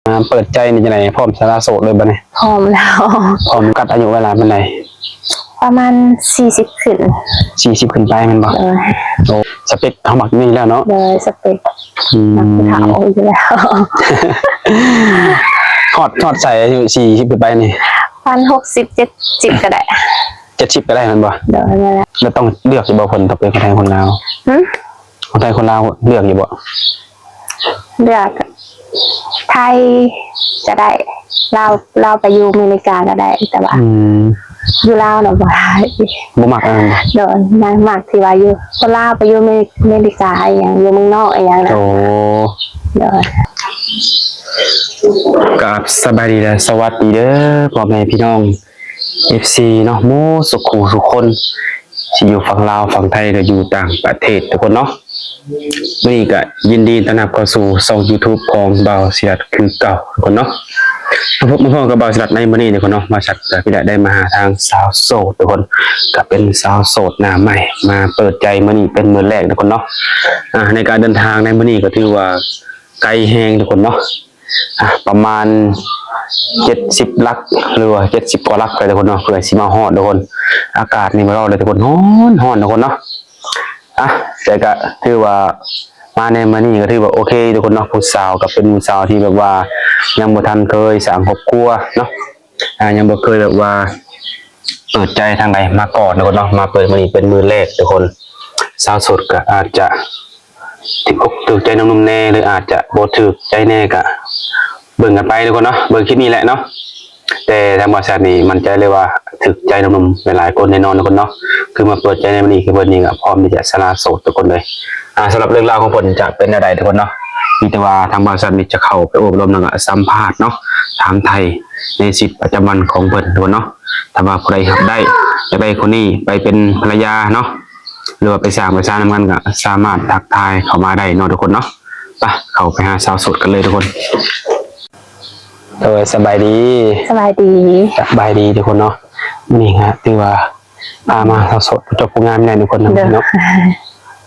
ອ່າ ເປີດໃຈນີ້ຈັ່ງໃດ? ພ້ອມສະຫຼະໂສດເລີຍບັດນີ້? ພ້ອມແລ້ວ. ພ້ອມ. ຈຳກັດອາຍຸໄວ້ຫຼາຍປານໃດ? ປະມານສີ່ສິບຂຶ້ນ. ສີ່ສິບຂຶ້ນໄປແມ່ນບໍ່? ໂດຍ. ໂອ້ ສະເປັກເຮົາມັກນີ້ແລ້ວເນາະ? ໂດຍ ສະເປັກ ອືມ ມັກຜູ້ເຖົ້າຢູ່ແລ້ວ. ຮອດ ຮອດໃສອາຍຸສີ່ສິບຂຶ້ນໄປນີ້? ປະມານຫົກສິບ ເຈັດສິບກໍໄດ້. ເຈັດສິບກໍໄດ້ແມ່ນບໍ່? ໂດຍ ແມ່ນແລ້ວ. ແລ້ວຕ້ອງເລືອກຢູ່ບໍ່ ຄົນ ສະເປັກຄົນໄທຄົນລາວ? ຫຶ? ຄົນໄທຄົນລາວເລືອກຢູ່ບໍ່? ເລືອກ ໄທກໍໄດ້ ລາວ ລາວໄປຢູ່ອາເມລິກາກໍໄດ້ ແຕ່ວ່າ ອືມ ຢູ່ລາວນະບໍ່ໄດ້ ບໍ່ມັກອັນນັ້ນ. ໂດຍ ມັກ ມັກທີ່ວ່າຢູ່ ຄົນລາວໄປຢູ່ເມ ເມລິກາອີ່ຫຍັງ ຢູ່ເມືອງນອກອີ່ຫຍັງນະ. ໂອ້ ໂດຍ. ກາບສະບາຍດີ ແລະ ສະຫວັດດີເດີ ພໍ່ແມ່ພີ່ນ້ອງ ເອັຟຊີ ເນາະ ໝົດສູ່ຄູ່ສູ່ຄົນ ຊິຢູ່ຝັ່ງລາວ ຝັ່ງໄທ ຫຼື ຢູ່ຕ່າງປະເທດທຸກຄົນເນາະ. ມື້ນີ້ກໍຍິນດີຕ້ອນຮັບເຂົ້າສູ່ຊ່ອງຢູທູບຂອງບ່າວສີລັດຄືເກົ່າທຸກຄົນເນາະ. ມາພົບມາພໍ້ກັບບ່າວສີລັດໃນມື້ນີ້ທຸກຄົນເນາະ, ບ່າວສີລັດກໍຄືໄດ້ ໄດ້ມາຫາທາງສາວໂສດທຸກຄົນ, ກໍເປັນສາວໂສດໜ້າໃໝ່ ມາເປີດໃຈມື້ນີ້ເປັນມື້ແລກທຸກຄົນເນາະ. ອ່າ ໃນການເດີນທາງໃນມື້ນີ້ກໍຖືວ່າໄກແຮງທຸກຄົນເນາະ. ອ່ະ ປະມານເຈັດສິບຫຼັກ ຫຼືວ່າເຈັດສິບກວ່າຫຼັກໄປແລ້ວເນາະ ເພື່ອຊິມາຮອດທຸກຄົນ. ອາກາດນີ້ບໍ່ເວົ້າເລີຍທຸກຄົນ ຮ້ອນ ຮ້ອນທຸກຄົນເນາະ. ອ່ະ ແຕ່ກະຖືວ່າມາໃນມື້ນີ້ກໍຖືວ່າໂອເຄທຸກຄົນເນາະ. ຜູ້ສາວກໍເປັນຜູ້ສາວທີ່ແບບວ່າຍັງບໍ່ທັນເຄີຍສ້າງຄອບຄົວເນາະ, ອ່າ ຍັງບໍ່ເຄີຍແບບວ່າເປີດໃຈທາງໃດມາກ່ອນທຸກຄົນເນາະ. ມາເປີດມື້ນີ້ເປັນມື້ແລກທຸກຄົນ. ສາວໂສດກໍອາດຈະ ຖືກອົກຖືກໃຈໜຸ່ມໆແດ່ ຫຼືອາດຈະບໍ່ຖືກໃຈແດ່ ກະເບິ່ງກັນໄປທຸກຄົນເນາະ, ເບິ່ງຄລິບນີ້ແຫຼະເນາະ. ແຕ່ທາງບ່າວສາດນີ້ໝັ້ນໃຈເລີຍວ່າຖືກໃຈໜຸ່ມໆຫຼາຍໆຄົນແນ່ນອນທຸກຄົນເນາະ. ຄືມາເປີດໃຈໃນມື້ນີ້ ຄືເພິ່ນນີ້ກະພ້ອມທີ່ຈະສະຫຼະໂສດທຸກຄົນເລີຍ. ອ່າ ສຳລັບເລື່ອງລາວຂອງເພິ່ນຈະເປັນແນວໃດທຸກຄົນເນາະ, ມີແຕ່ວ່າທາງບ່າວສາດນີ້ຈະເຂົ້າໄປໂອ້ລົມ ແລ້ວກະສຳພາດເນາະ, ຖາມໄຖ່ໃນຊີວິດປະຈຳວັນຂອງເພິ່ນທຸກຄົນເນາະ. ຖ້າວ່າຜູ້ໃດຮັບໄດ້ ຢາກໄດ້ຄົນນີ້ໄປເປັນພັນລະຍາເນາະ ຫຼືວ່າໄປສ້າງໄປຊານຳກັນ ກໍສາມາດທັກທາຍເຂົ້າມາໄດ້ເນາະທຸກຄົນເນາະ. ໄປ ເຂົ້າໄປຫາສາວໂສດກັນເລີຍທຸກຄົນ. ໂດຍ ສະບາຍດີ. ສະບາຍດີ. ສະບາຍດີທຸກຄົນເນາະ. ມື້ນີ້ກໍຖືວ່າພາມາສາວໂສດ ຜູ້ຈົບຜູ້ງາມແນ່ທຸກຄົນເນາະ. ໂດຍ.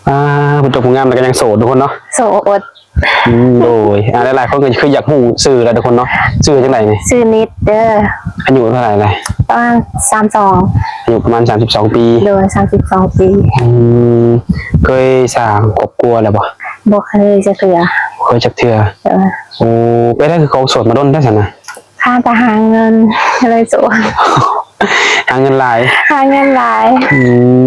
ອ່າ ຜູ້ຈົບຜູ້ງາມແລ້ວກໍຍັງໂສດທຸກຄົນເນາະ. ໂສດ. ອືມ ໂດຍ. ອ່າ ຫຼາຍໆຄົນກໍຄືຢາກຮູ້ຊື່ແລ້ວທຸກຄົນເນາະ. ຊື່ຈັ່ງໃດນີ້? ຊື່ນິດເດີ. ອາຍຸເທົ່າໃດແລ້ວ? ປະມານສາມສອງ. ອາຍຸປະມານສາມສິບສອງປີ. ໂດຍ ສາມສິບສອງປີ. ອືມ ເຄີຍສ້າງຄອບຄົວແລ້ວບໍ່? ບໍ່ເຄີຍຈັກເທື່ອ. ບໍ່ເຄີຍຈັກເທື່ອ. ໂດຍ. ໂອ້ ເປັນໄດ້ຄືຄອງໂສດມາດົນແທ້ຊັ້ນນະ? ຫາແຕ່ຫາເງິນ ກໍເລີຍໂສດ. ຫາເງິນຫຼາຍ. ຫາເງິນຫຼາຍ. ອື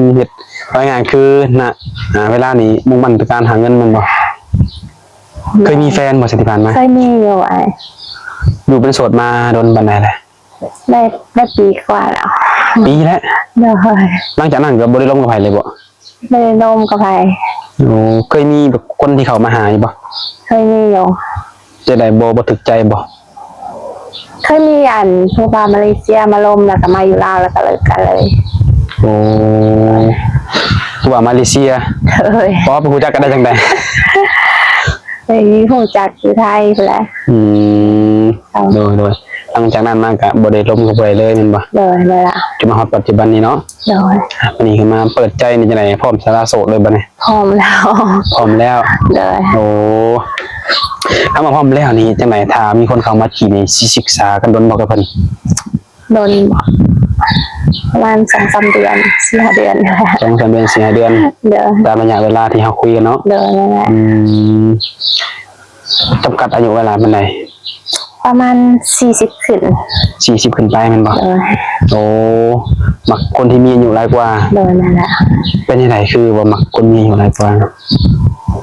ມ ເຮັດ ວ່າງ່າຍຄືນະ ອ່າ ເວລານີ້ມຸ່ງໝັ້ນແຕ່ການຫາເງິນແມ່ນບໍ່? ເຄີຍມີແຟນບໍ່ ທີ່ຜ່ານມາ? ເຄີຍມີຢູ່ອ້າຍ. ຢູ່ເປັນໂສດມາດົນປານໃດແລ້ວ? ໄດ້ ໄດ້ປີກວ່າແລ້ວ. ປີແລ້ວ? ໂດຍ. ຫຼັງຈາກນັ້ນກໍບໍ່ໄດ້ລົມກັບໃຜເລີຍບໍ່? ບໍ່ໄດ້ລົມກັບໃຜ. ໂອ້ ເຄີຍມີແບບຄົນທີ່ເຂົ້າມາຫາຢູ່ບໍ່? ເຄີຍມີຢູ່. ຈັ່ງໃດ ບໍ່ ບໍ່ຖືກໃຈບໍ່? ເຄີຍມີອັນ ຜູ້ບ່າວມາເລເຊຍມາລົມ ແລ້ວກໍມາຢູ່ລາວ ແລ້ວກໍເລີກກັນເລີຍ. ໂອ້ ຜູ້ບ່າວມາເລເຊຍ. ໂດຍ. ບໍ່ ໄປຮູ້ຈັກກັນໄດ້ຈັ່ງໃດ? ໄປຮູ້ຈັກຢູ່ໄທພຸ້ນແຫຼະ. ອືມ ໂດຍ ໂດຍ. ຫຼັງຈາກນັ້ນມາກໍບໍ່ໄດ້ລົມກັບໃຜເລີຍແມ່ນບໍ່? ໂດຍ ໂດຍລະ. ຈົນມາຮອດປັດຈຸບັນນີ້ເນາະ. ໂດຍ. ອ່ະ ມື້ນີ້ກໍມາເປີດໃຈນີ້ຈັ່ງໃດ ພ້ອມສະຫຼະໂສດເລີຍບັດນີ້? ພ້ອມແລ້ວ. ພ້ອມແລ້ວ. ໂດຍ. ໂອ້ ຖ້າວ່າພ້ອມແລ້ວນີ້ຈັ່ງໃດ ຖ້າມີຄົນເຂົ້າມາຈີບນີ້ ຊິສຶກສາກັນດົນບໍ່ກັບເພິ່ນ? ດົນບໍ່? ປະມານສອງສາມເດືອນ ສີ່ຫ້າເດືອນ. ສອງສາມເດືອນ ສີ່ຫ້າເດືອນ. ໂດຍ. ຕາມໄລຍະເວລາທີ່ເຮົາຄຸຍກັນເນາະ. ໂດຍ ນັ້ນແຫຼະ. ອືມ ຈຳກັດອາຍຸໄວ້ຫຼາຍປານໃດ? ປະມານສີ່ສິບຂຶ້ນ. ສີ່ສິບຂຶ້ນໄປແມ່ນບໍ່? ໂດຍ. ໂອ້ ມັກຄົນທີ່ມີອາຍຸຫຼາຍກວ່າ. ໂດຍ ນັ້ນແຫຼະ. ເປັນຈັ່ງໃດຄືວ່າມັກຄົນມີອາຍຸຫຼາຍກວ່າ?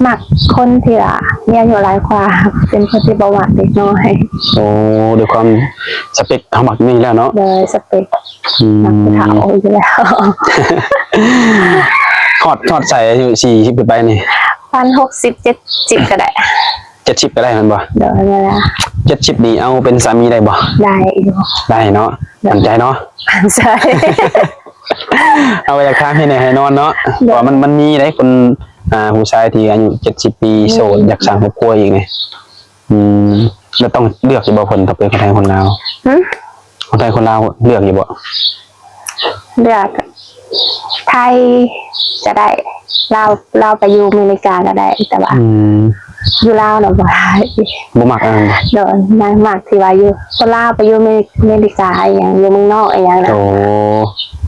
ມັກຄົນທີ່ວ່າມີອາຍຸຫຼາຍກວ່າ ເປັນຄົນທີ່ບໍ່ມັກເດັກນ້ອຍ. ໂອ້ ດ້ວຍຄວາມສະເປັກເຮົາມັກນີ້ແລ້ວເນາະ. ໂດຍ ສະເປັກ ອືມ ມັກຜູ້ເຖົ້າຢູ່ແລ້ວ. ຮອດ ຮອດໃສອາຍຸສີ່ສິບຂຶ້ນໄປນີ້? ປະມານຫົກສິບ ເຈັດສິບກໍໄດ້. ເຈັດສິບກໍໄດ້ແມ່ນບໍ່? ໂດຍ ແມ່ນແລ້ວ. ເຈັດສິບນີ້ເອົາເປັນສາມີໄດ້ບໍ່? ໄດ້ຢູ່. ໄດ້ເນາະ. ໂດຍ. ໝັ້ນໃຈເນາະ? ໝັ້ນໃຈ. ເອົາ ຢາກຖາມໃຫ້ແນ່ໃຫ້ນອນເນາະ. ໂດຍ. ເພາະວ່າມັນ ມັນມີໄດ໋ຄົນ ອ່າ ຜູ້ຊາຍທີ່ອາຍຸເຈັດສິບປີ ມີ ໂສດ ຢາກສ້າງຄອບຄົວອີກນີ້. ອືມ ແລ້ວຕ້ອງເລືອກຢູ່ບໍ່ ເພິ່ນຕ້ອງເປັນຄົນໄທຄົນລາວ? ຫຶ? ຄົນໄທຄົນລາວເລືອກຢູ່ບໍ່? ເລືອກ ໄທກໍໄດ້ ລາວ ລາວໄປຢູ່ອາເມລິກາກໍໄດ້ ແຕ່ວ່າ ອືມ ຢູ່ລາວນະບໍ່ໄດ້ ບໍ່ມັກອັນນັ້ນບໍ່? ໂດຍ ມັກ ມັກທີ່ວ່າຢູ່ຄົນລາວໄປຢູ່ເມ ເມລິກາອີ່ຫຍັງ ຢູ່ເມືອງນອກອີ່ຫຍັງນະ. ໂອ້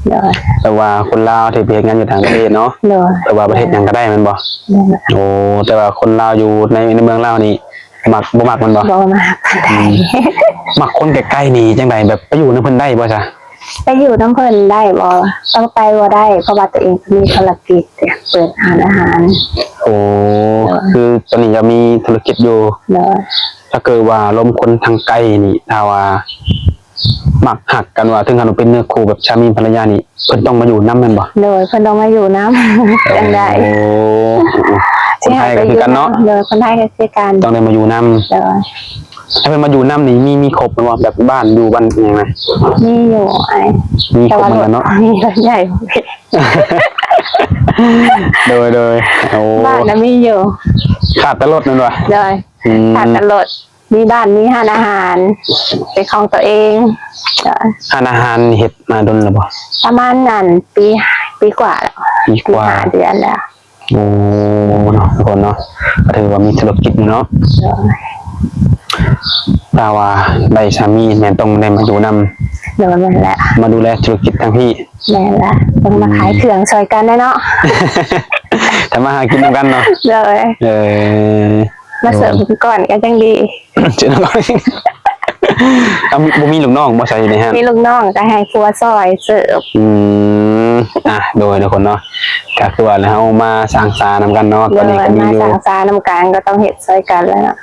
ໂດຍ ແຕ່ວ່າຄົນລາວທີ່ໄປເຮັດງານຢູ່ຕ່າງປະເທດເນາະ. ໂດຍ ແຕ່ວ່າປະເທດຫຍັງກໍໄດ້ແມ່ນບໍ່? ໂດຍ ໂອ້ ແຕ່ວ່າຄົນລາວຢູ່ໃນ ໃນເມືອງລາວນີ້ ມັກ ບໍ່ມັກແມ່ນບໍ່? ບໍ່ມັກປານໃດ. ອືມ ມັກຄົນໃກ້ໆນີ້ຈັ່ງໃດ ແບບໄປຢູ່ນຳເພິ່ນໄດ້ບໍ່ຊະ? ໄປຢູ່ນຳເພິ່ນໄດ້ບໍ່? ຕ້ອງໄປບໍ່ໄດ້ ເພາະວ່າຕົວເອງກໍມີທຸລະກິດ ເປີດຮ້ານອາຫານ. ໂອ້ ໂດຍ ຄືຕອນນີ້ກໍມີທຸລະກິດຢູ່. ໂດຍ ຖ້າເກີດວ່າລົມຄົນທາງໃກ້ນີ້ ຖ້າວ່າມັກຮັກກັນວ່າ ເຖິງຂັ້ນວ່າເປັນເນື້ອຄູ່ແບບສາມີພັນລະຍານີ້ ເພິ່ນຕ້ອງມາຢູ່ນຳແມ່ນບໍ່? ໂດຍ ເພິ່ນຕ້ອງມາຢູ່ນຳ ຈັ່ງໃດ. ໂອ້ ຄົນໄທກໍຄືກັນເນາະ. ໂດຍ ຄົນໄທກໍຄືກັນ ຕ້ອງໄດ້ມາຢູ່ນຳ. ໂດຍ ຖ້າເພິ່ນມາຢູ່ນຳນີ້ ມີ ມີຄົບແມ່ນບໍ່? ແບບບ້ານຢູ່ ບ້ານຫຍັງນະ? ມີຢູ່ອ້າຍ ມີຄົບເໝືອນກັນເນາະ. ມີລົດໃຫຍ່ ໂດຍ ໂດຍ ໂອ້ ບ້ານນະມີຢູ່ ຂາດແຕ່ລົດແມ່ນບໍ່? ໂດຍ ອືມ ຂາດແຕ່ລົດ ມີບ້ານ ມີຮ້ານອາຫານເປັນຂອງຕົວເອງ. ໂດຍ ຮ້ານອາຫານເຮັດມາດົນແລ້ວບໍ່? ປະມານນັ້ນ ປີ ປີກວ່າແລ້ວ ປີກວ່າ ປີຫ້າເດືອນແລ້ວ. ໂອ້ ເນາະ ທຸກຄົນເນາະ ກໍຖືວ່າມີທຸລະກິດຢູ່ເນາະ. ໂດຍ ຖ້າວ່າໄດ້ສາມີແມ່ນຕ້ອງໄດ້ມາຢູ່ນຳ. ໂດຍ ແມ່ນແຫຼະ ມາດູແລທຸລະກິດທາງພີ້. ແມ່ນແຫຼະ ຕ້ອງມາຂາຍເຄື່ອງຊ່ອຍກັນແດ່ເນາະ. ອືມ ທຳມາຫາກິນນຳກັນເນາະ. ໂດຍ ເອີ ມາເສີມກ່ອນກໍຍັງດີ. ເສີມກ່ອນ ເອົ້າ ບໍ່ມີລູກນ້ອງບໍ່ໃສ່ໃນຮ້ານ? ມີລູກນ້ອງກໍໃຫ້ຜົວຊ່ອຍເສີມ. ອືມ ອ່ະ ໂດຍ ທຸກຄົນເນາະ ກໍຄືວ່າເຮົາມາສ້າງສານຳກັນເນາະ. ໂດຍ ຕອນນີ້ກໍມີຢູ່ ມາສ້າງສານຳກັນກໍຕ້ອງເຮັດຊ່ອຍກັນແຫຼະເນາະ.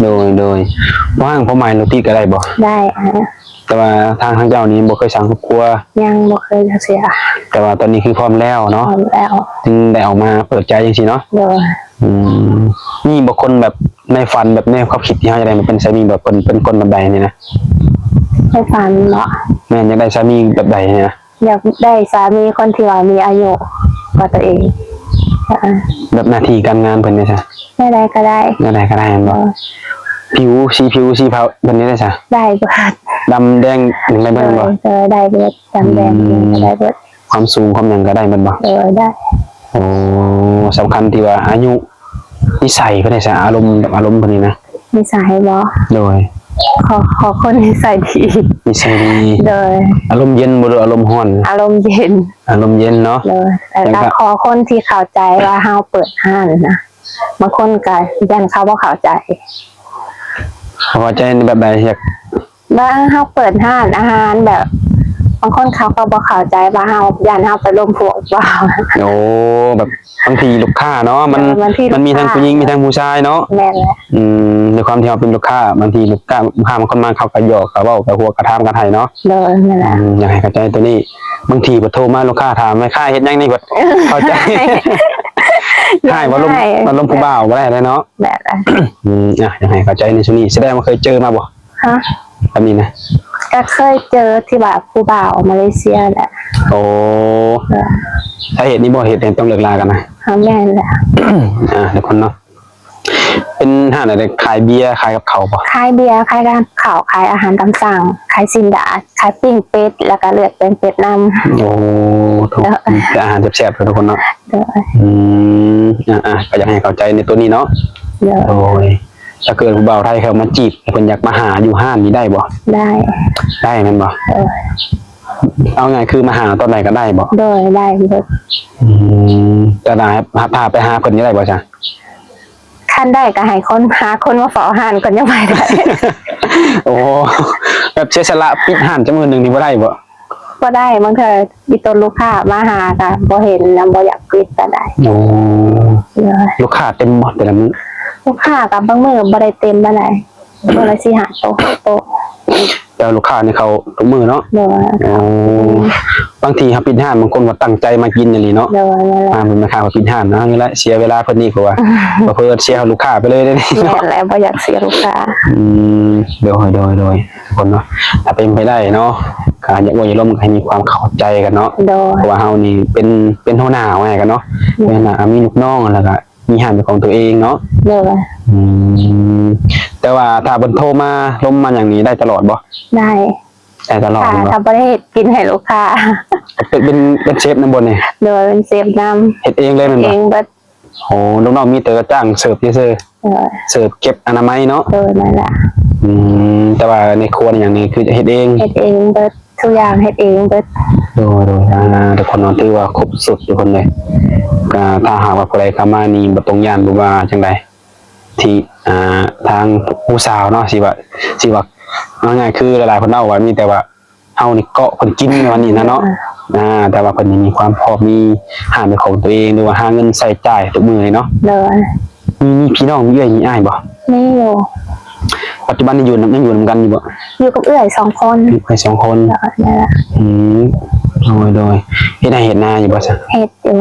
ໂດຍ ໂດຍ ບໍ່ຮ້າງພໍ່ໝາຍລູກຕິກໍໄດ້ບໍ່? ໄດ້ ອ່າ ແຕ່ວ່າທາງ ທາງເຈົ້ານີ້ບໍ່ເຄີຍສ້າງຄອບຄົວ? ຍັງບໍ່ເຄີຍຈັກເທື່ອ. ແຕ່ວ່າຕອນນີ້ຄືພ້ອມແລ້ວເນາະ? ພ້ອມແລ້ວ ຈຶ່ງໄດ້ອອກມາເປີດໃຈຈັ່ງຊີ້ເນາະ? ໂດຍ ອືມ ມີບໍ່ຄົນແບບໃນຝັນ ແບບໃນຄວາມຄິດທີ່ເຮົາຢາກໄດ້ມາເປັນສາມີ ແບບເພິ່ນເປັນຄົນແບບໃດນີ້ນະ? ໃນຝັນເນາະ? ແມ່ນ ຢາກໄດ້ສາມີແບບໃດນີ້ນະ? ຢາກໄດ້ສາມີຄົນທີ່ວ່າມີອາຍຸກວ່າຕົວເອງ. ອ່າ ແບບໜ້າທີ່ການງານເພິ່ນເດຊະ? ແນວໃດກໍໄດ້. ແນວໃດກໍໄດ້ແມ່ນບໍ່? ເອີ ຜິວ ສີຜິວສີເຜົາເພິ່ນເດຊະ? ໄດ້ເບິດ. ດຳແດງຫຍັງໄດ້ເບິດແມ່ນບໍ່? ໂດຍ ໂດຍ ໄດ້ເບິດ ດຳແດງ ອືມ ຫຍັງກໍໄດ້ເບິດ. ຄວາມສູງຄວາມຫຍັງກໍໄດ້ແມ່ນບໍ່? ໂດຍ ໄດ້. ໂອ້ ສຳຄັນທີ່ວ່າອາຍຸ. ນິໄສເພິ່ນເດຊະ? ອາລົມ ອາລົມເພິ່ນນີ້ນະ? ນິໄສບໍ່? ໂດຍ ຂໍ ຂໍຄົນນິໄສດີ. ນິໄສດີ. ໂດຍ ອາລົມເຢັນບໍ່ ຫຼື ອາລົມຮ້ອນ? ອາລົມເຢັນ. ອາລົມເຢັນເນາະ. ໂດຍ ແລ້ວກໍ ແລ້ວກໍຂໍຄົນທີ່ເຂົ້າໃຈວ່າເຮົາເປີດຮ້ານນະ ບາງຄົນກໍຢ້ານເຂົາບໍ່ເຂົ້າໃຈ. ເຂົ້າໃຈໃນແບບໃດ? ຢາກ ບາງເຮົາເປີດຮ້ານອາຫານແບບ ບາງຄົນເຂົາກໍບໍ່ເຂົ້າໃຈວ່າເຮົາ ຢ້ານເຮົາໄປລົມພວກເວົ້າ. ໂອ້ ແບບບາງທີລູກຄ້າເນາະ ມັນ ເອີ ບາງທີ ມັນມີທັງຜູ້ຍິງ ລູກຄ້າ ມີທັງຜູ້ຊາຍເນາະ. ແມ່ນແຫຼະ. ອືມ ໃນຄວາມທີ່ເຮົາເປັນລູກຄ້າ ບາງທີລູກຄ້າ ລູກຄ້າບາງຄົນມາ ເຂົາກໍຢອກ ກໍເວົ້າ ກໍຫົວ ກໍຖາມ ກໍໄຖ່ເນາະ. ໂດຍ ແມ່ນແຫຼະ. ອືມ ຢາກໃຫ້ເຂົ້າໃຈໂຕນີ້ ບາງທີປະໂທມາ ລູກຄ້າຖາມ ແມ່ຄ້າເຮັດຫຍັງນີ້? ເພິ່ນເຂົ້າໃຈ ໃຫ້ວ່າລົມ ວ່າລົມຜູ້ບ່າວບໍ່ໄດ້ແລ້ວເນາະ. ແມ່ນແຫຼະ. ອືມ ອ່ະ ຢາກໃຫ້ເຂົ້າໃຈໃນສ່ວນນີ້ ສະແດງວ່າເຄີຍເຈີມາບໍ່? ຮະ? ແບບນີ້ນະ? ກໍເຄີຍເຈີທີ່ວ່າຜູ້ບ່າວມາເລເຊຍແຫຼະ. ໂອ້ ເອີ ສາເຫດນີ້ບໍ່ ເຮັດໃຫ້ຕ້ອງເລີກລາກັນນະ? ຮະ ແມ່ນແຫຼະ. ອ່າ ທຸກຄົນເນາະ ເປັນຮ້ານອະໄລ? ຂາຍເບຍ ຂາຍກັບເຂົ້າບໍ່? ຂາຍເບຍ ຂາຍກັບເຂົ້າ ຂາຍອາຫານຕາມສັ່ງ ຂາຍຊີ້ນດາດ ຂາຍປີ້ງເປັດ ແລ້ວກໍເລືອດແປງເປັດນຳ. ໂອ້ ໂດຍ ແຕ່ອາຫານແຊບໆ ທຸກຄົນເນາະ. ໂດຍ ອືມ ອ່າໆ ກໍຢາກໃຫ້ເຂົ້າໃຈໃນໂຕນີ້ເນາະ. ໂດຍ ໂດຍ ຖ້າເກີດຜູ້ບ່າວໄທເຂົາມາຈີບ ເພິ່ນຢາກມາຫາຢູ່ຮ້ານນີ້ໄດ້ບໍ່? ໄດ້ ໄດ້ແມ່ນບໍ່? ເອີ ເອົາງ່າຍຄືມາຫາຕອນໃດກໍໄດ້ບໍ່? ໂດຍ ໄດ້ເບິດ. ອືມ ແຕ່ຖ້າ ຖ້າໄປຫາເພິ່ນນີ້ໄດ້ບໍ່ຊະ? ຄັນໄດ້ກໍໃຫ້ຄົນ ຫາຄົນມາເຝົ້າຮ້ານກ່ອນ ຍັງໄປໄດ້. ໂອ້ ແບບເສຍສະຫຼະປິດຮ້ານຈັກມື້ໜຶ່ງນີ້ບໍ່ໄດ້ບໍ່? ບໍ່ໄດ້ ບາງເທື່ອອີ່ຕົນລູກຄ້າມາຫາກະບໍ່ເຫັນນະ ບໍ່ຢາກປິດປານໃດ. ໂອ້ ໂດຍ ລູກຄ້າເຕັມບໍ່ແຕ່ລະມື້? ລູກຄ້າກະບາງມື້ບໍ່ໄດ້ເຕັມປານໃດ ມື້ລະສີ່ຫ້າໂຕະ ຫ້າໂຕະ. ແຕ່ລູກຄ້ານີ້ເຂົ້າທຸກມື້ເນາະ? ໂດຍ. ໂອ້ ບາງທີເຮົາປິດຮ້ານ ບາງຄົນກໍຕັ້ງໃຈມາກິນອີ່ຫຼີເນາະ. ໂດຍ ແມ່ນແຫຼະ. ອ່າ ແມ່ຄ້າວ່າປິດຮ້ານເນາະ ນີ້ແຫຼະເສຍເວລາເພິ່ນອີກ ເພາະວ່າເພື່ອເສຍລູກຄ້າໄປເລີຍເດ້. ແມ່ນແຫຼະ ບໍ່ຢາກເສຍລູກຄ້າ. ອືມ ໂດຍ ໂດຍ ໂດຍ ທຸກຄົນເນາະ ຖ້າເປັນໄປໄດ້ເນາະ ກໍຢາກໂອ້ຢາກລົມໃຫ້ມີຄວາມເຂົ້າໃຈກັນເນາະ. ໂດຍ. ເພາະວ່າເຮົານີ້ເປັນ ເປັນຫົວໜ້າວ່າຊັ້ນເນາະ. ໂດຍ. ເປັນຫົວໜ້າ ມີລູກນ້ອງ ແລ້ວກໍມີຮ້ານເປັນຂອງຕົວເອງເນາະ. ໂດຍ. ອືມ ແຕ່ວ່າຖ້າເພິ່ນໂທມາລົມມາຫຍັງນີ້ໄດ້ຕະຫຼອດບໍ່? ໄດ້ ໄດ້ຕະຫຼອດ. ຖ້າ ແມ່ນບໍ່? ຖ້າບໍ່ໄດ້ເຮັດກິນໃຫ້ລູກຄ້າ ເປັນ ເປັນ ເປັນເຊຟນຳບໍ່ນີ້? ໂດຍ ເປັນເຊຟນຳ. ເຮັດເອງເລີຍແມ່ນບໍ່? ເອງເບິດ. ໂອ້ ລູກນ້ອງມີແຕ່ຈ້າງເສີບຊື່ໆ. ໂດຍ ເສີບເກັບອະນາໄມເນາະ. ໂດຍ ແມ່ນລະ. ອືມ ແຕ່ວ່າໃນຄົວໃນຫຍັງນີ້ຄືເຮັດເອງ? ເຮັດເອງເບິດ ທຸກຢ່າງເຮັດເອງເບິດ. ໂດຍ ໂດຍ ອ່າ ທຸກຄົນເນາະ ຖືວ່າຄົບສຸດທຸກຄົນເລີຍ. ກໍຖ້າຫາກວ່າຜູ້ໃດເຂົ້າມານີ້ບໍ່ຕ້ອງຢ້ານ ບໍ່ວ່າຈັ່ງໃດ ທີ່ ອ່າ ທາງຜູ້ສາວເນາະ ຊິວ່າ ຊິວ່າ ເອົາງ່າຍໆ ຄືຫຼາຍໆ ຄົນເວົ້າວ່າມີແຕ່ວ່າ ເຮົານີ້ເກາະເພິ່ນກິນວ່ານີ້ນະເນາະ. ອ່າ ອ່າ ແຕ່ວ່າເພິ່ນນີ້ມີຄວາມພ້ອມ ມີຮ້ານເປັນຂອງຕົວເອງ ຫຼືວ່າຫາເງິນໃຊ້ຈ່າຍທຸກມື້ເນາະ. ໂດຍ. ມີ ມີພີ່ນ້ອງ ມີເອື້ອຍ ມີອ້າຍບໍ່? ມີຢູ່. ປັດຈຸບັນນີ້ຢູ່ນຳ ຍັງຢູ່ນຳກັນຢູ່ບໍ່? ຢູ່ກັບເອື້ອຍສອງຄົນ. ເອື້ອຍສອງຄົນ. ໂດຍ ນັ້ນລະ. ອືມ ໂດຍ ໂດຍ. ເຮັດໄຮ່ເຮັດນາຢູ່ບໍ່ຊະ? ເຮັດຢູ່.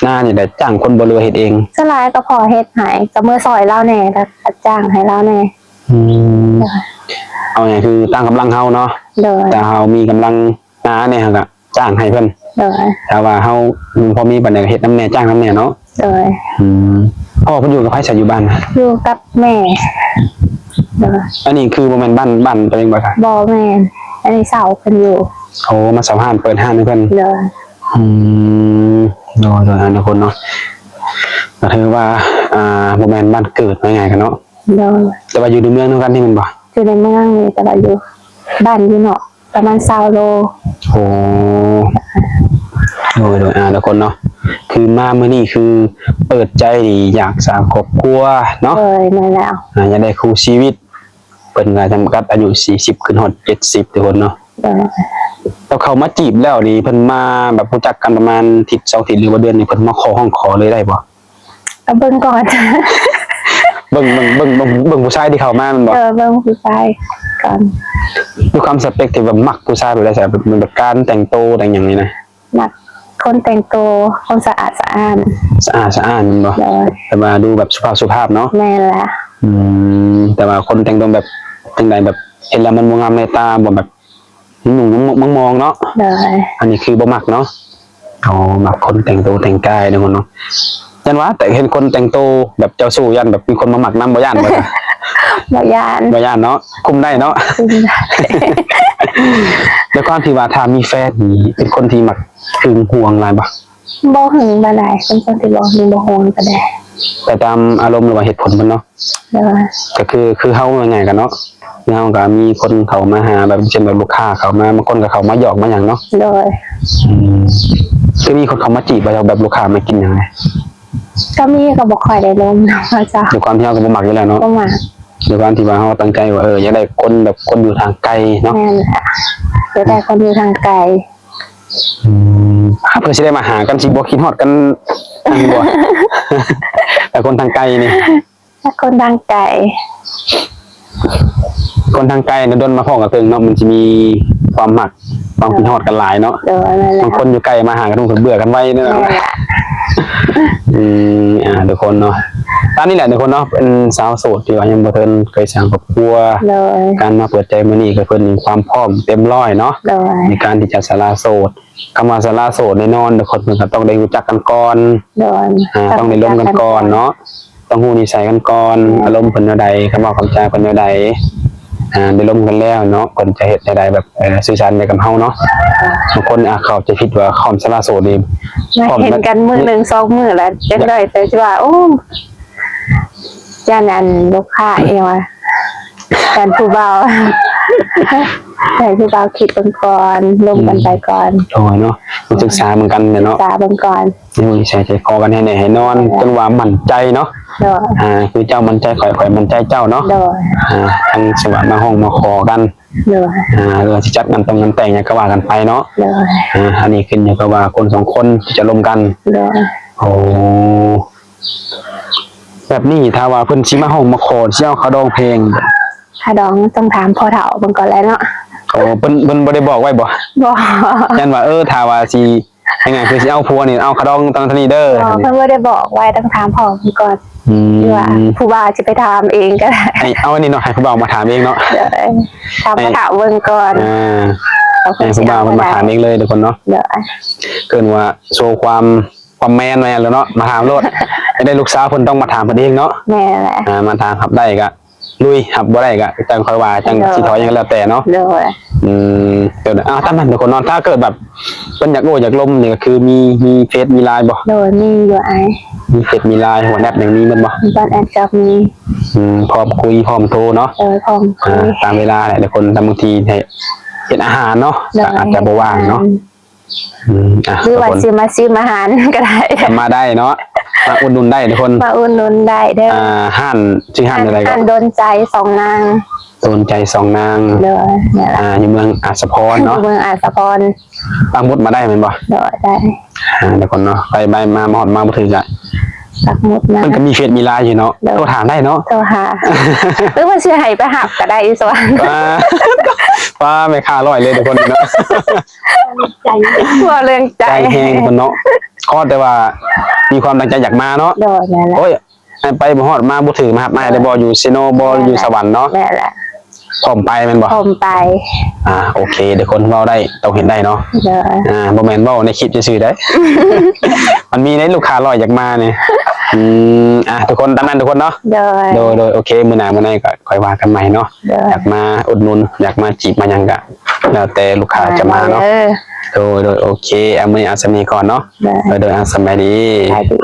ນານີ້ໄດ້ຈ້າງຄົນບໍ່ ຫຼືວ່າເຮັດເອງ? ສ່ວນຫຼາຍກໍພໍ່ເຮັດໃຫ້ ກໍເມືອຊ່ອຍລາວແດ່ ແລ້ວກໍຈ້າງໃຫ້ລາວແດ່. ອືມ ໂດຍ. ເອົາຫຍັງຄືຕາມກຳລັງເຮົາເນາະ. ໂດຍ. ຖ້າເຮົາມີກຳລັງໜາແດ່ ເຮົາກໍຈ້າງໃຫ້ເພິ່ນ. ໂດຍ. ຖ້າວ່າເຮົາບໍ່ພໍມີປານໃດ ກໍເຮັດນຳແດ່ ຈ້າງນຳແດ່ເນາະ. ໂດຍ. ອືມ ພໍ່ເພິ່ນຢູ່ກັບໃຜຊະ ຢູ່ບ້ານນະ? ຢູ່ກັບແມ່. ໂດຍ. ອັນນີ້ຄືບໍ່ແມ່ນບ້ານ ບ້ານຕົວເອງບໍ່ຊະ? ບໍ່ແມ່ນ ອັນນີ້ເຊົ່າເພິ່ນຢູ່. ໂອ້ ມາເຊົ່າຮ້ານ ເປີດຮ້ານໃຫ້ເພິ່ນ. ໂດຍ. ອືມ ໂດຍ ໂດຍ ທຸກຄົນເນາະ ກໍຖືວ່າ ອ່າ ບໍ່ແມ່ນບ້ານເກີດ ວ່າງ່າຍໆ ກັນເນາະ. ໂດຍ. ແຕ່ວ່າຢູ່ໃນເມືອງນຳກັນນີ້ແມ່ນບໍ່? ຢູ່ໃນເມືອງນີ້ ແຕ່ວ່າຢູ່ບ້ານຢູ່ນອກປະມານຊາວໂລ. ໂອ້ ໂດຍ ໂດຍ ອ່າ ທຸກຄົນເນາະ ຄືມາມື້ນີ້ຄືເປີດໃຈນີ້ ຢາກສ້າງຄອບຄົວເນາະ. ໂດຍ ແມ່ນແລ້ວ. ອ່າ ຢາກໄດ້ຄູ່ຊີວິດ ເພິ່ນກໍຈຳກັດອາຍຸສີ່ສິບຂຶ້ນຮອດເຈັດສິບ ທຸກຄົນເນາະ. ໂດຍ. ແລ້ວເຂົາມາຈີບແລ້ວນີ້ ເພິ່ນມາແບບຮູ້ຈັກກັນປະມານທິດສອງທິດ ຫຼືວ່າເດືອນນີ້ ເພິ່ນມາຂໍຮ້ອງຂໍເລີຍໄດ້ບໍ່? ກໍເບິ່ງກ່ອນ ເບິ່ງ ເບິ່ງ ເບິ່ງ ເບິ່ງ ເບິ່ງຜູ້ຊາຍທີ່ເຂົ້າມາແມ່ນບໍ່? ເອີ ເບິ່ງຜູ້ຊາຍກ່ອນ. ມີຄວາມສະເປັກທີ່ແບບມັກຜູ້ຊາຍແບບໃດຊະ? ແບບ ແບບການແຕ່ງໂຕແຕ່ງຫຍັງນີ້ນະ? ມັກຄົນແຕ່ງໂຕ ຄົນສະອາດສະອ້ານ. ສະອາດສະອ້ານແມ່ນບໍ່? ໂດຍ. ແບບວ່າດູແບບສຸພາບສຸພາບເນາະ. ແມ່ນລະ. ອືມ ແຕ່ວ່າຄົນແຕ່ງໂຕແບບຈັ່ງໃດ ແບບເຫັນແລ້ວມັນບໍ່ງາມໃນຕາ ບໍ່ແບບ ນຸ່ງໆ ມອງໆ ເນາະ. ໂດຍ. ອັນນີ້ຄືບໍ່ມັກເນາະ. ອໍ ມັກຄົນແຕ່ງໂຕແຕ່ງກາຍເນາະ ເນາະ. ຢ້ານວ່າ ແຕ່ເຫັນຄົນແຕ່ງໂຕແບບເຈົ້າຊູ້ ຢ້ານແບບມີຄົນມາມັກນຳ ບໍ່ຢ້ານບໍ່? ບໍ່ຢ້ານ. ບໍ່ຢ້ານເນາະ ຄຸມໄດ້ເນາະ. ຄຸມໄດ້. ດ້ວຍຄວາມທີ່ວ່າຖ້າມີແຟນນີ້ ເປັນຄົນທີ່ມັກຫຶງຫວງຫຼາຍບໍ່? ບໍ່ຫຶງປານໃດ ເປັນຄົນທີ່ບໍ່ຫຶງບໍ່ຫວງປານໃດ. ໄປຕາມອາລົມ ຫຼືວ່າເຫດຜົນເພິ່ນເນາະ. ໂດຍ. ກໍຄື ຄືເຮົາ ເວົ້າງ່າຍໆ ກັນເນາະ ເຮົາກໍມີຄົນເຂົ້າມາຫາ ແບບເຊັ່ນແບບລູກຄ້າເຂົ້າມາ ບາງຄົນກໍເຂົ້າມາຢອກມາຫຍັງເນາະ. ໂດຍ. ອືມ ຄືມີຄົນເຂົ້າມາຈີບບໍ່ ແບບລູກຄ້າມາກິນຫຍັງ? ກໍມີ ກໍບໍ່ຄ່ອຍໄດ້ລົມເນາະ ເຈົ້າ. ດ້ວຍຄວາມທີ່ເຮົາກໍບໍ່ມັກຢູ່ແລ້ວເນາະ. ບໍ່ມັກ. ດ້ວຍຄວາມທີ່ວ່າເຮົາຕັ້ງໃຈວ່າ ເອີ ຢາກໄດ້ຄົນແບບຄົນຢູ່ທາງໄກເນາະ. ແມ່ນລະ ຢາກໄດ້ຄົນຢູ່ທາງໄກ. ອືມ ເພື່ອຊິໄດ້ມາຫາກັນ ຊິບໍ່ຄິດຮອດກັນ ອັນນີ້ບໍ່? ແຕ່ຄົນທາງໄກນີ້ ແຕ່ຄົນທາງໄກ ຄົນທາງໄກນະ ດົນມາພໍ້ກັນເຖິງເນາະ ມັນຊິມີຄວາມມັກ ຄວາມຄິດຮອດກັນຫຼາຍເນາະ. ໂດຍ ແມ່ນແລ້ວ. ບາງຄົນຢູ່ໃກ້ມາຫາກັນ ເພິ່ນເບື່ອກັນໄວເນາະ. ແມ່ນແຫຼະ. ອືມ ອ່າ ທຸກຄົນເນາະ ຕາມນີ້ແຫຼະທຸກຄົນເນາະ ເປັນສາວໂສດທີ່ວ່າຍັງບໍ່ເຖິງເຄີຍສ້າງຄອບຄົວ. ໂດຍ. ການມາເປີດໃຈມື້ນີ້ກໍເພິ່ນມີຄວາມພ້ອມເຕັມຮ້ອຍເນາະ. ໂດຍ. ໃນການທີ່ຈະສະຫຼະໂສດ ຄຳວ່າສະຫຼະໂສດແນ່ນອນ ທຸກຄົນເພິ່ນກໍຕ້ອງໄດ້ຮູ້ຈັກກັນກ່ອນ. ໂດຍ. ອ່າ ຕ້ອງໄດ້ລົມກັນກ່ອນເນາະ ຕ້ອງຮູ້ນິໄສກັນກ່ອນ. ໂດຍ. ອາລົມເພິ່ນແນວໃດ ຄຳເວົ້າຄຳຈາເພິ່ນແນວໃດ ອ່າ ໄດ້ລົມກັນແລ້ວເນາະ ເພິ່ນຈະເຮັດແນວໃດ ແບບ ເອີ ສື່ສານໄດ້ກັບເຮົາເນາະ. ໂດຍ. ບາງຄົນອາດເຂົ້າໃຈຜິດວ່າຄວາມສະຫຼະໂສດນີ້ ມາເຫັນກັນມື້ໜຶ່ງສອງມື້ແລ້ວ ຈັ່ງໄດ້ ແຕ່ຊິວ່າ ໂອ້ ຢ້ານອັນລູກຄ້າອີຫຍັງວະ ຢ້ານຜູ້ບ່າວ ໃຫ້ຜູ້ບ່າວຄິດເບິ່ງກ່ອນ ລົມກັນໄປກ່ອນ. ໂດຍເນາະ ຕ້ອງສຶກສາເບິ່ງກັນແຫຼະເນາະ ສຶກສາເບິ່ງກ່ອນ. ໃສ່ໃຈຄໍກັນໃຫ້ແນ່ໃຫ້ນອນ ແມ່ນແຫຼະ ຈົນວ່າໝັ້ນໃຈເນາະ. ໂດຍ. ອ່າ ຄືເຈົ້າໝັ້ນໃຈຂ້ອຍ ຂ້ອຍໝັ້ນໃຈເຈົ້າເນາະ. ໂດຍ. ອ່າ ທັງສະຫວະມາຮ້ອງມາຂໍກັນ. ໂດຍ. ອ່າ ຫຼືວ່າຊິຈັດງານຕົງງານແຕ່ງຫຍັງກໍວ່າກັນໄປເນາະ. ໂດຍ. ອ່າ ອັນນີ້ຂຶ້ນຢູ່ກັບວ່າຄົນສອງຄົນທີ່ຈະລົມກັນ. ໂດຍ. ໂອ້ ແບບນີ້ຖ້າວ່າເພິ່ນຊິມາຮ້ອງມາຂໍ ຊິເອົາຄ່າດອງແພງບໍ່? ຄ່າດອງຕ້ອງຖາມພໍ່ເຖົ້າເບິ່ງກ່ອນແຫຼະເນາະ. ໂອ້ ເພິ່ນ ເພິ່ນບໍ່ໄດ້ບອກໄວ້ບໍ່? ບໍ່. ຢ້ານວ່າ ເອີ ຖ້າວ່າຊິ ຍັງໄງ ຄືຊິເອົາຜົວນີ້ ເອົາຄ່າດອງເທົ່ານັ້ນເທົ່ານີ້ເດີ. ອໍ ເພິ່ນບໍ່ໄດ້ບອກໄວ້ ຕ້ອງຖາມພໍ່ເພິ່ນກ່ອນ. ອືມ ຫຼືວ່າຜູ້ບ່າວຊິໄປຖາມເອງກໍໄດ້. ໃຫ້ ເອົາອັນນີ້ເນາະ ໃຫ້ຜູ້ບ່າວມາຖາມເອງເນາະ. ໂດຍ. ຖາມ ໃຫ້ ມາຖາມເບິ່ງກ່ອນ. ອ່າ ໃຫ້ຜູ້ບ່າວເພິ່ນມາຖາມເອງເລີຍທຸກຄົນເນາະ. ໂດຍ. ເອີ້ນວ່າໂຊຄວາມ ຄວາມແມນວ່າຫຍັງແຫຼະເນາະ ມາຖາມໂລດ. ຢາກໄດ້ລູກສາວເພິ່ນຕ້ອງມາຖາມເພິ່ນເອງເນາະ. ແມ່ນແຫຼະ. ອ່າ ມາຖາມຮັບໄດ້ກະ ລຸຍ ຮັບບໍ່ໄດ້ກໍຈັ່ງຄ່ອຍວ່າ ຈັ່ງ ໂດຍ ຊິຖອຍຫຍັງກໍແລ້ວແຕ່ເນາະ. ໂດຍ ອືມ ເຈົ້າ ເອົາ ຕາມນັ້ນທຸກຄົນເນາະ. ຖ້າເກີດແບບເພິ່ນຢາກໂອ້ຢາກລົມນີ້ ກໍຄືມີ ມີເຟສ ມີໄລນ໌ບໍ່? ໂດຍ ມີຢູ່ອ້າຍ. ມີເຟສ ມີໄລນ໌ ວັອດແອັບ ຍັງມີໝົດບໍ່? ວັອດແອັບກໍມີ. ອືມ ພ້ອມຄຸຍ ພ້ອມໂທເນາະ. ໂດຍ ພ້ອມຄຸຍ ອ່າ ຕາມເວລາແຫຼະທຸກຄົນ. ແຕ່ບາງທີໃຫ້ເຮັດອາຫານເນາະ ໂດຍ ກໍອາດຈະບໍ່ວ່າງເນາະ. ອືມ ອ່ະ ຫຼືວ່າຊິມາຊິມອາຫານກໍໄດ້ ມາໄດ້ເນາະ ມາອຸດໜູນໄດ້ທຸກຄົນ. ມາອຸດໜູນໄດ້ເດີ. ອ່າ ຮ້ານ ຊື່ຮ້ານແນວໃດກໍ? ຮ້ານດົນໃຈສອງນາງ. ດົນໃຈສອງນາງ. ໂດຍ ນັ້ນແຫຼະ. ອ່າ ຢູ່ເມືອງອາດສະພອນເນາະ. ຢູ່ເມືອງອາດສະພອນ. ປັກໝຸດມາໄດ້ແມ່ນບໍ່? ໂດຍ ໄດ້. ອ່າ ທຸກຄົນເນາະ ໄປໄປມາ ມາຮອດມາບໍ່ຖືກກະ ປັກໝຸດມາ. ເພິ່ນກໍມີເຟສ ມີໄລນ໌ຢູ່ເນາະ. ໂດຍ ໂທຖາມໄດ້ເນາະ. ໂທຫາ ຫຼືວ່າຊິໃຫ້ໄປຮັບກໍໄດ້ຢູ່ສະຫວັນ. ອ່າ ປ້າ ແມ່ຄ້າຮ້ອຍເລີຍທຸກຄົນເນາະ. ໃຈ ເວົ້າເລື່ອງໃຈ ໃຈແຮງເພິ່ນເນາະ. ຂໍແຕ່ວ່າມີຄວາມຕັ້ງໃຈຢາກມາເນາະ. ໂດຍ ນັ້ນແຫຼະ. ໂອ້ຍ ໄປບໍ່ຮອດມາບໍ່ຖືກ ມາຮັບອ້າຍໄດ້ບໍ່? ໂດຍ ຢູ່ເຊໂນບໍ່? ແມ່ນແຫຼະ ຢູ່ສະຫວັນເນາະ. ແມ່ນແຫຼະ. ພ້ອມໄປແມ່ນບໍ່? ພ້ອມໄປ. ອ່າ ໂອເຄ ທຸກຄົນ ເວົ້າໄດ້ຕ້ອງເຮັດໄດ້ເນາະ. ໂດຍ. ອ່າ ບໍ່ແມ່ນເວົ້າໃນຄລິບຊື່ໆໄດ໋ ມັນມີໃນລູກຄ້າຮ້ອຍຢາກມານີ້. ອືມ ອ່າ ທຸກຄົນ ຕາມນັ້ນທຸກຄົນເນາະ. ໂດຍ ໂດຍ ໂດຍ ໂອເຄ ມື້ໜ້າມື້ໃນກໍຄ່ອຍວ່າກັນໃໝ່ເນາະ. ໂດຍ. ຢາກມາອຸດໜູນ ຢາກມາຈີບມາຫຍັງກໍ ແລ້ວແຕ່ລູກຄ້າຈະມາເນາະ. ໂດຍ ໂດຍ ໂອເຄ ເອົາ ມື້ນີ້ເອົາສ່ຳນີ້ກ່ອນເນາະ. ໂດຍ ໂດຍ ເອົາ ສະບາຍດີ ສະບາຍດີ.